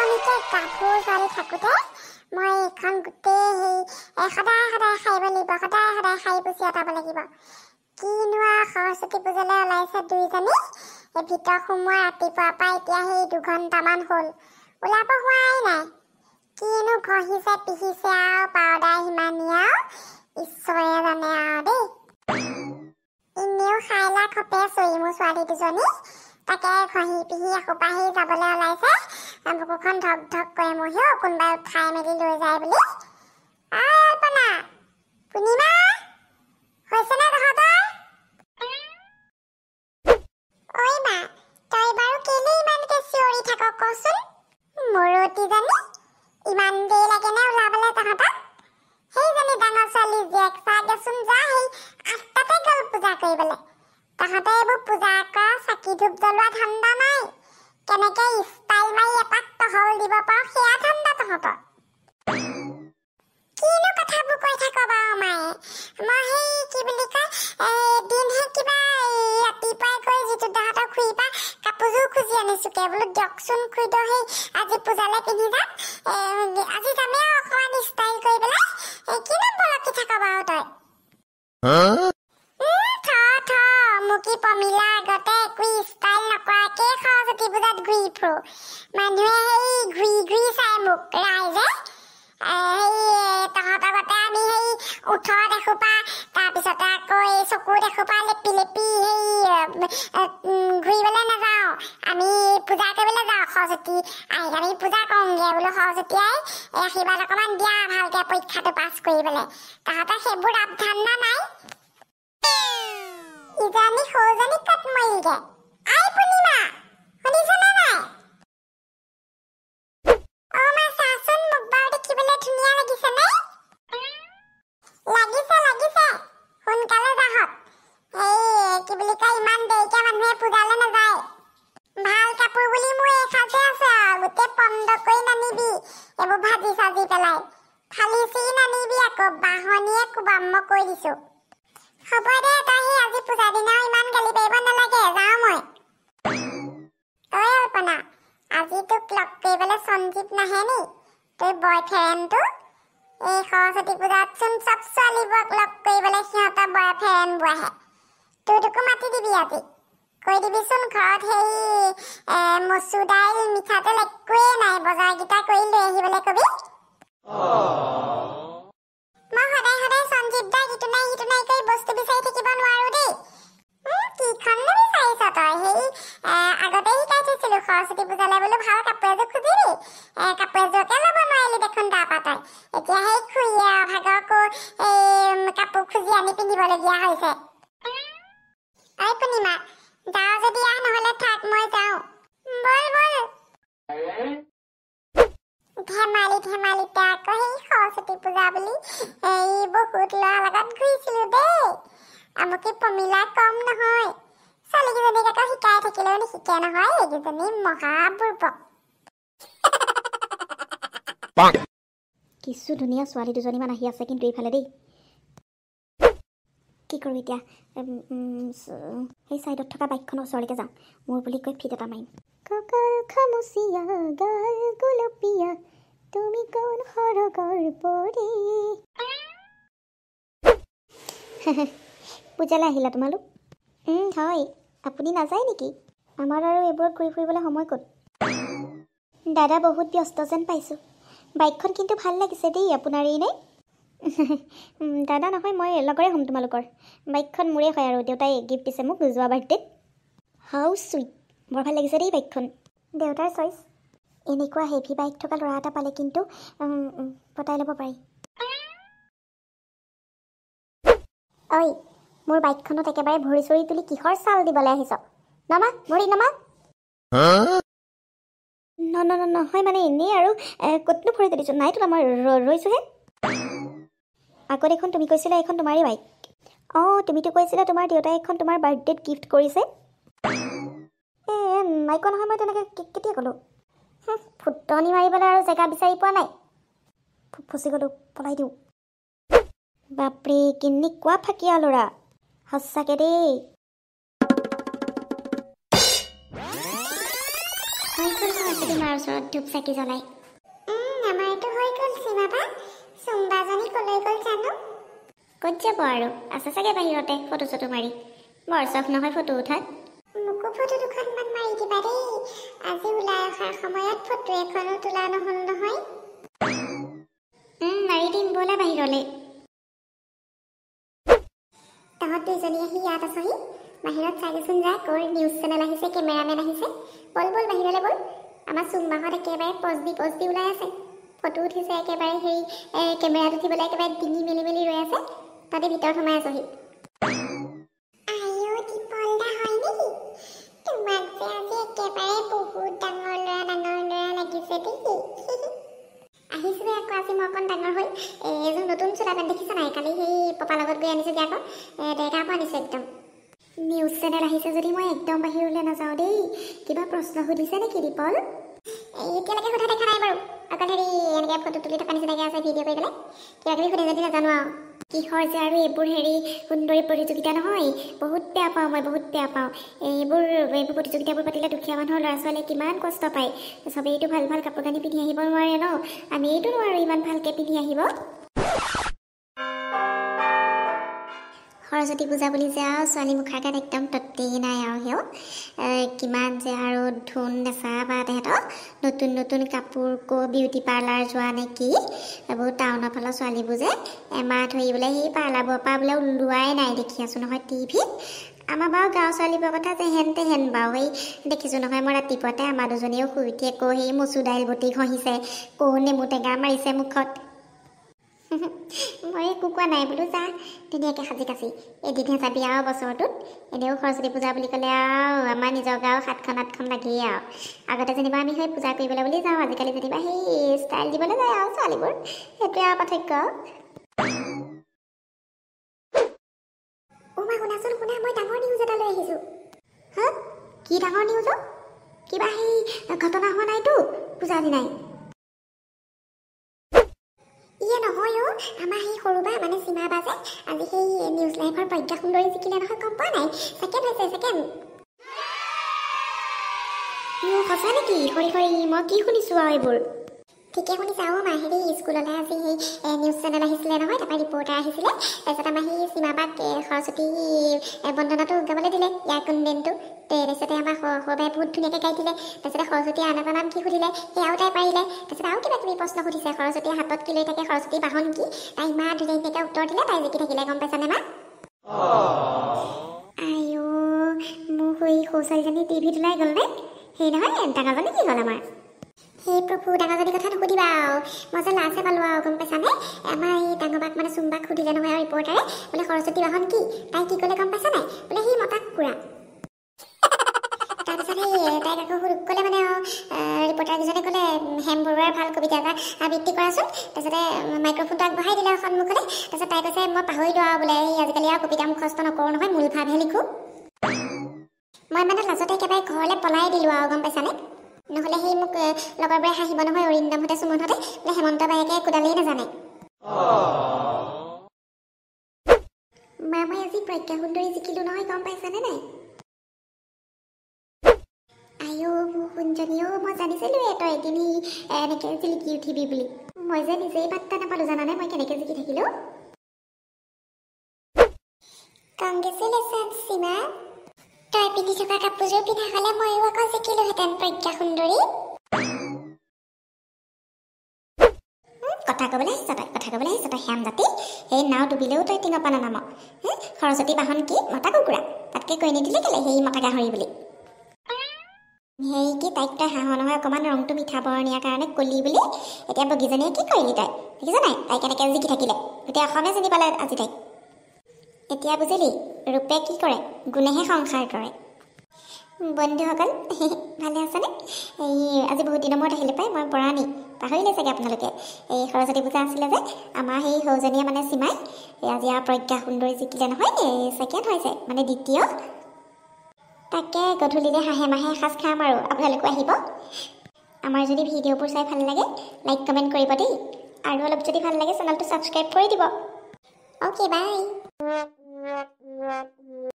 দুজনীকে গাভৰু ছোৱালী থাকোঁতে মই এইখন গোটেই সেই সদায় সদায় সাৰিব লাগিব, সদায় সদায় সাৰি পুচি অঁতাব লাগিব। কিনো আৰু সৰস্বতী পূজালৈ ওলাইছে দুইজনী, এই ভিতৰ সোমোৱা ৰাতিপুৱাৰ পৰা এতিয়া সেই 2 ঘণ্টামান হ'ল, ওলাব হোৱাই নাই। কিনো ঘঁহিছে পিহিছে আৰু পাউডাৰ সিমানেই আৰু ঈশ্বৰে জানে আৰু দেই। এনেও খাই লাখ খপে চৰি মোৰ ছোৱালী দুজনী, তাকে ঘঁহি পিহি এসোপা সেই যাবলৈ ওলাইছে। বুকুখন ধক ধক কৰে মোৰ, সিও কোনোবাই উঠাই মেলি লৈ যায় বুলি। ঐ অল্পনা, পূৰ্ণিমা, হৈছেনে তহঁতৰ? ঐ মা, তই বাৰু কেলে ইমানকে চিঞৰি থাক কচোন? মৰতীজনী, ইমান দেৰি লাগেনে ওলাবলৈ তহঁতক? সেইজনী ডাঙৰ ছোৱালী জীয়েক চাগেচোন, যা সেই 8টাতে গ'ল পূজা কৰিবলৈ। তহঁতে এইবোৰ পূজা কৰা চাকি ধূপ জ্বলোৱা ধান্দা নাই, কেনেকে ষ্টাইল মাৰি এপাক টহল দিব পাৰ সেয়া ধান্দা তহঁতৰ। কিনো কথাবোৰ কৈ থাক বাৰু মায়ে? মই সেই কি বুলি কয় দিনহে কিবা ৰাতিপুৱাই গৈ যিটো দাহঁতৰ খুৰীৰ পৰা কাপোৰযোৰ খুজি আনিছোগে, বোলো দিয়কচোন খুৰীদেউ, সেই আজি পূজালৈ পিন্ধি যাম, আজি যামেই আৰু অকণমান ষ্টাইল কৰি পেলাই। কিনো বলকি থাক বাৰু তই? থ থ, মুকি পমিলা আগতে একো ষ্টাইল নকৰাকে সৰস্বতী পূজাত ঘূৰি ফুৰো, মানুহে সেই ঘূৰি ঘূৰি চাই মোক ৰাইজে। সেই তহঁতৰ গতে আমি সেই ওঠৰত এসোপা, তাৰপিছতে আকৌ এই চকুত এসোপা লেপি লেপি সেই ঘূৰিবলৈ নাযাওঁ। আমি পূজা কৰিবলৈ যাওঁ সৰস্বতী আইক, আমি পূজা কৰোঁগে, বোলো সৰস্বতী আই এই আশীৰ্বাদ অকণমান দিয়া ভালকে পৰীক্ষাটো পাছ কৰিবলৈ। তহঁতৰ সেইবোৰ আপ-ধান্দা নাই। ইজনী সৰুজনী ক'ত মৰিলগে? আই পূৰ্ণিমা, শুনিছনে নাই? অ মা, চাচোন মোক বাৰু দেখিবলৈ ধুনীয়া লাগিছেনে? লাগিছে লাগিছে, সোনকালে যাহত। এই কি বুলি কয়, ইমান দেৰিকে মানুহে পূজালৈ নাযায়। ভাল কাপোৰ বুলি মোৰ এই সাজে আছে আৰু, গোটেই পণ্ড কৰি নানিবি এইবোৰ ভাজি চাজি পেলাই, ফালি চিৰি নানিবি আকৌ, বাঁহনিয়ে কোবাম মই কৈ দিছো। হ'ব দে, তই সেই আজি পূজা দিনাও ইমান গালি পাৰিব নালাগে, যাওঁ মই। ঐ অল্পনা, আজি তোক লগ কৰিবলৈ সঞ্জীৱ নাহে নি, তোৰ বয়ফ্ৰেণ্ডটো? এই সৰস্বতী পূজাতচোন চব ছোৱালীবোৰক লগ কৰিবলৈ সিহঁতৰ বয়ফ্ৰেণ্ডবোৰ আহে। তোৰটোকো মাতি দিবি আজি, কৈ দিবিচোন ঘৰত সেই মচুৰ দাইল মিঠাতেল একোৱেই নাই, বজাৰকেইটা কৰি লৈ আহিবলৈ কবি। মই সদায় সদায় সঞ্জীৱ দাক ইটো নাই সিটো নাই কৰি বস্তু বিচাৰি থাকিব নোৱাৰো দেই। কিখননো বিচাৰিছ তই? সেই আগতে শিকাই থৈছিলো সৰস্বতী পূজালৈ বোলো ভাল কাপোৰ এযোৰ খুজিবি, কাপোৰ এযোৰকে ল'ব নোৱাৰিলি দেখোন তাৰপৰা তই। এতিয়া সেই খুৰীয়ে অভাগকো এই কাপোৰ খুজি আনি পিন্ধিবলগীয়া হৈছে। ঐ পূৰ্ণিমা, যাওঁ যদি আহ, নহ'লে থাক মই যাওঁ। ব'ল ব'ল। ধেমালি ধেমালিতে আকৌ সেই সৰস্বতী পূজা বুলি এই বহুত ল'ৰাৰ লগত ঘূৰিছিলো দেই। আমুকি পমিলা কম নহয়, ছোৱালীকেইজনীক আকৌ শিকাই থাকিলেও নিশিকে নহয়, এইকেইজনী মহা বুৰ্বক। কিছু ধুনীয়া ছোৱালী দুজনীমান আহি আছে কিন্তু এইফালে দেই। কি কৰোঁ এতিয়া? সেই ছাইডত থকা বাইকখনৰ ওচৰলৈকে যাওঁ, মোৰ বুলি কৈ ফিট এটা মাৰিম। কঁকাল খামুচীয়া, গাল গোলপীয়া, তুমি কোন সৰগৰ পৰী? পূজালৈ আহিলা তোমালোক? হয়, আপুনি নাযায় নেকি? আমাৰ আৰু এইবোৰত ঘূৰি ফুৰিবলৈ সময় ক'ত? দাদা বহুত ব্যস্ত যেন পাইছোঁ। বাইকখন কিন্তু ভাল লাগিছে দেই, আপোনাৰেই নে? দাদা নহয়, মই লগৰে হ'ম তোমালোকৰ। বাইকখন মোৰে হয় আৰু দেউতাই গিফ্ট দিছে মোক যোৱা বাৰ্থডেত। হাউ চুইট, বৰ ভাল লাগিছে দেই বাইকখন। দেউতাৰ চইচ। এনেকুৱা হেভি বাইক থকা ল'ৰা এটা পালে কিন্তু পতাই ল'ব পাৰি। ঐ, মোৰ বাইকখনত একেবাৰে ভৰি চৰি তুলি কিহৰ চাল দিবলৈ আহিছ? নমা ভৰি, নমা। ন ন ন নহয় মানে এনেই আৰু, ক'তনো ভৰি তুলিছোঁ? নাই তোলা, মই ৰৈছোঁহে। আকৌ দেখোন তুমি কৈছিলা এইখন তোমাৰেই বাইক। অঁ, তুমিতো কৈছিলা তোমাৰ দেউতাই এইখন তোমাৰ বাৰ্থডেত গিফ্ট কৰিছে। এই নাই কোৱা নহয় মই তেনেকৈ, কেতিয়া ক'লোঁ? ফুটনি মাৰিবলৈ আৰু জেগা বিচাৰি পোৱা নাই। ফচি গ'লোঁ, পলাই দিওঁ। বাপৰে, কেনেকুৱা ফাকিয়া ল'ৰা সঁচাকৈ দেই। হৈ গ'ল সৰস্বতী মাৰ ওচৰত ধূপ চাকি জ্বলাই। আমাৰতো হৈ গ'ল সীমা বা। চুম্বাজনী কলৈ গ'ল জানো? ক'ত যাব আৰু, আছে চাগে বাহিৰতে ফটো চটো মাৰি। বৰ চখ নহয় ফটো উঠাত। মোকো ফটো দুখনমান মাৰি দিবা দেই। আজি ওলাই অহাৰ সময়ত ফটো এখনো তোলা নহ'ল নহয়। মাৰি দিম, ব'লা বাহিৰলৈ। তহঁত দুইজনী আহি ইয়াত আছহি, বাহিৰত চাগেচোন যা, ক'ৰ নিউজ চেনেল আহিছে, কেমেৰামেন আহিছে। ব'ল ব'ল বাহিৰলৈ ব'ল। আমাৰ চুম্বাহঁত একেবাৰে পজ দি পজ দি ওলাই আছে, ফটো উঠিছে একেবাৰে, হেৰি কেমেৰাত উঠিবলৈ একেবাৰে ডিঙি মেলি মেলি ৰৈ আছে। তহঁতি ভিতৰত সোমাই আছহি। আইঅ দীপল দা হয় নেকি? তোমাক যে আজি একেবাৰে বহুত ডাঙৰ ল'ৰা ডাঙৰ ল'ৰা লাগিছে দেই। আহিছোঁহে আকৌ আজি মই অকণ ডাঙৰ হৈ। এযোৰ নতুন চোলা পেণ্ট দেখিছা নাই? কালি সেই পাপাৰ লগত গৈ আনিছোঁগৈ আকৌ, ডেৰগাঁৱৰ পৰা আনিছোঁ একদম। নিউজ চেনেল আহিছে যদি মই একদম বাহিৰলৈ নাযাওঁ দেই। কিবা প্ৰশ্ন সুধিছে নেকি দীপল? এতিয়ালৈকে সোধা দেখা নাই বাৰু, অকল হেৰি এনেকৈ ফটো তুলি থকা নিচিনাকৈ আছে ভিডিঅ' কৰি পেলাই। কিবা কিবি সুধে যদি নাজানো আৰু। কিহৰ যে আৰু এইবোৰ হেৰি সুন্দৰী প্ৰতিযোগিতা নহয়, বহুত বেয়া পাওঁ মই, বহুত বেয়া পাওঁ এইবোৰ। এইবোৰ প্ৰতিযোগিতাবোৰ পাতিলে দুখীয়া মানুহৰ ল'ৰা ছোৱালীয়ে কিমান কষ্ট পায়। চবেইতো ভাল ভাল কাপোৰ কানি পিন্ধি আহিব নোৱাৰে ন, আমিয়েতো নোৱাৰোঁ ইমান ভালকৈ পিন্ধি আহিব। সৰস্বতী পূজা বুলি যে আৰু ছোৱালী মুখাৰ গাত একদম তত্তেই নাই আৰু। সেও কিমান যে আৰু ধুন নেচা বা তেহেঁতক নতুন নতুন কাপোৰ, ক' বিউটি পাৰ্লাৰ যোৱা নে কি, এইবোৰ টাউনৰ ফালৰ ছোৱালীবোৰ যে এমাহ ধৰি বোলে সেই পাৰ্লাৰবোৰৰ পৰা বোলে ওলোৱাই নাই, দেখি আছোঁ নহয় টিভিত। আমাৰ বাৰু গাঁৱৰ ছোৱালীবোৰৰ কথা যেহেন তেহেন বাৰু। সেই দেখিছোঁ নহয় মই ৰাতিপুৱাতে আমাৰ দুজনীয়েও শুই উঠি আকৌ সেই মচুৰ দাইল বটি ঘঁহিছে, কৌ নেমু টেঙা মাৰিছে মুখত। মই একো কোৱা নাই, বোলো যা ধুনীয়াকৈ সাজি কাচি এদিনহে যাবি আৰু বছৰটোত। এনেও সৰস্বতী পূজা বুলি ক'লে আৰু আমাৰ নিজৰ গাঁৱৰ 7খন 8খন লাগেই আৰু। আগতে যেনিবা আমি সেই পূজা কৰিবলৈ বুলি যাওঁ, আজিকালি যেনিবা সেই ষ্টাইল দিবলৈ যায় আৰু ছোৱালীবোৰ, সেইটোৱে আৰু পাৰ্থক্য। অ' মা শুনাচোন শুনা, মই ডাঙৰ নিউজ এটা লৈ আহিছোঁ। হা, কি ডাঙৰ নিউজ? কিবা সেই ঘটনা হোৱা নাইতো পূজাৰ দিনাই? ইয়ে নহয় অ', আমাৰ সেই সৰু বা মানে সীমা বা যে আজি সেই নিউজ লাইভৰ প্ৰজ্ঞা সুন্দৰী জিকিলে নহয়, গম পোৱা নাই? ছেকেণ্ড হৈছে, ছেকেণ্ড। সঁচা নেকি? সৰি সৰি, মই কি শুনিছোঁ আৰু এইবোৰ। ঠিকে শুনিছা অ' মা। হেৰি স্কুললৈ আজি সেই নিউজ চেনেল আহিছিলে নহয়, তাৰপৰা ৰিপৰ্টাৰ আহিছিলে। তাৰপিছত আমাৰ সেই সীমা বাক সৰস্বতী বন্দনাটো গাবলৈ দিলে, ইয়াৰ কুন্দনটো। তাৰপিছতে আমাৰ সৰুবাই বহুত ধুনীয়াকৈ গাই দিলে। তাৰপিছতে সৰস্বতীয়ে আন এটা নাম কি সুধিলে, সেয়াও তাই পাৰিলে। তাৰপিছত আৰু কিবা কিবি প্ৰশ্ন সুধিছে, সৰস্বতীয়ে হাতত কি লৈ থাকে, সৰস্বতী বাহন কি, তাই ইমান ধুনীয়া ধুনীয়াকৈ উত্তৰ দিলে, তাই জিকি থাকিলে, গম পাইছানে মা? আইঅ মোৰ সেই সৰু ছোৱালীজনী টিভিত ওলাই গ'ল নে? সেই নহয়, ডাঙৰজনী কি হ'ল আমাৰ? সেই প্ৰভু, ডাঙৰজনীৰ কথা নুসুধিবা আৰু, মই যে লাজহে পালোঁ আৰু, গম পাইছানে? আমাৰ এই ডাঙৰ বাক মানে চুম্বাক সুধিলে নহয় আৰু ৰিপৰ্টাৰে, বোলে সৰস্বতী বাহন কি, তাই কি ক'লে গম পাইছা নাই? বোলে সেই মতা কুকুৰা। তাৰপিছত সেই তাইক আকৌ ক'লে মানে ৰিপৰ্টাৰকেইজনে ক'লে হেম বৰুৱাৰ ভাল কবিতা এটা আবৃত্তি কৰাচোন। তাৰপিছতে মাইক্ৰফোনটো আগবঢ়াই দিলে সন্মুখতে। তাৰপিছত তাই কৈছে মই পাহৰিলোঁ আৰু বোলে, এই আজিকালি আৰু কবিতা মুখস্থ নকৰোঁ নহয়, মূল ভাৱহে লিখোঁ। মই মানে লাজতে একেবাৰে ঘৰলৈ পলাই দিলোঁ আৰু, গম পাইছানে? নহ'লে সেই মোক লগৰবোৰে হাঁহিব নহয়, অৰিন্দমহঁতে সুমনহঁতে, বোলে হেমন্ত বায়েকে কোদালেই নাজানে। মা মই আজি প্ৰজ্ঞা সুন্দৰী জিকিলোঁ নহয়, গম পাইছানে নাই? আইঅ মোৰ সোণজনী অ', মই জানিছিলোঁৱে তই এদিন সেই এনেকৈ জিলিকি উঠিবি বুলি। মই যে নিজেই পাত্তা নাপালোঁ জানানে, মই কেনেকৈ জিকি থাকিলোঁ। কংগ্ৰেচুলেশ্যন সীমা, তই পিন্ধি থকা কাপোৰযোৰ পিন্ধা হ'লে ময়ো আকৌ জিকিলোহেঁতেন প্ৰজ্ঞা সুন্দৰী। কথা ক'বলৈ আহিছ তই, কথা ক'বলৈ আহিছ তই শ্যাম জাতি। সেই নাও ডুবিলেও তই টিঙৰ পৰা নানাম। সৰস্বতী বাহন কি মতা কুকুৰা, তাতকৈ কৈ নিদিলে কেলে সেই মতা গাহৰি বুলি? সেই কি তাইক তই হাঁহ নহয়, অকণমান ৰংটো মিঠা বৰণীয়াৰ কাৰণে কলি বুলি এতিয়া বগীজনীয়ে কি কৰিলি তই দেখিছ নাই? তাই কেনেকৈ জিকি থাকিলে, গোটেই অসমে চিনি পালে আজি তাইক। এতিয়া বুজিলি ৰূপে কি কৰে, গুণেহে সংসাৰ কৰে। বন্ধুসকল ভালে আছেনে? এই আজি বহুত দিনৰ মূৰত আহিলে পাই, মই বৰাণী, পাহৰিলে চাগে আপোনালোকে। এই সৰস্বতী পূজা আছিলে যে আমাৰ সেই সৌজনীয়ে মানে সীমাই এই আজি আৰু প্ৰজ্ঞা সুন্দৰী জিকিলে নহয়, এই ছেকেণ্ড হৈছে মানে দ্বিতীয়। তাকে গধূলিলে হাঁহে মাহে এসাঁজ খাম আৰু, আপোনালোকো আহিব। আমাৰ যদি ভিডিঅ'বোৰ চাই ভাল লাগে লাইক কমেণ্ট কৰিব দেই, আৰু অলপ যদি ভাল লাগে চেনেলটো ছাবস্ক্ৰাইব কৰি দিব। Okay bye.